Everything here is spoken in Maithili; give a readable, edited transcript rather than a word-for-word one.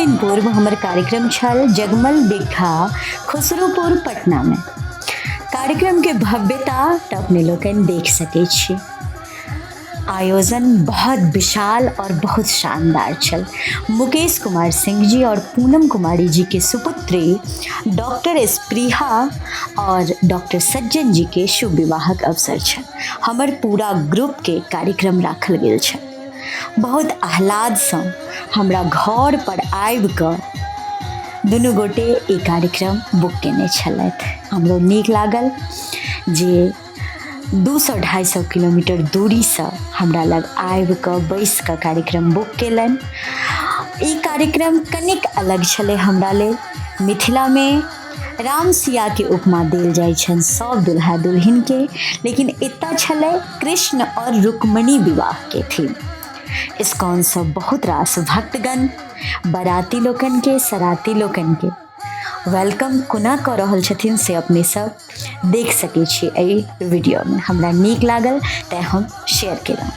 दिन पूर्व हमर कार्यक्रम छल जगमल बिग्घा खुसरूपुर पटनामे। कार्यक्रमके भव्यता तऽ अपने लोकनि देख सकै छी। आयोजन बहुत विशाल और बहुत शानदार छल। मुकेश कुमार सिंह जी और पूनम कुमारी जी के सुपुत्री डॉक्टर स्प्रीहा और डॉक्टर सज्जन जी के शुभ विवाहक अवसर छल। हमर पूरा ग्रुप के कार्यक्रम राखल गेल छल। बहुत आह्लादसँ हमरा घर पर आबि कऽ दुनू गोटे ई कार्यक्रम बुक केने छलथि। हमरो नीक लागल जे 200 250 किलोमीटर दूरीसँ हमरा लग आबि कऽ बैसि कऽ कार्यक्रम बुक केलनि। ई कार्यक्रम कनिक अलग छलै हमरा लेल। मिथिलामे राम सियाके उपमा देल जाइ छनि सब दुल्हा दुल्हिनके, लेकिन एतऽ छलै कृष्ण आओर रुक्मणी विवाहके थीम। इस्कॉनसँ बहुत रास भक्तगण बराती लोकनिके सराती लोकनिके welcome कोना कऽ रहल छथिन से अपने सब देख सकै छी एहि वीडियोमे। हमरा नीक लागल तैँ हम शेयर केलहुँ।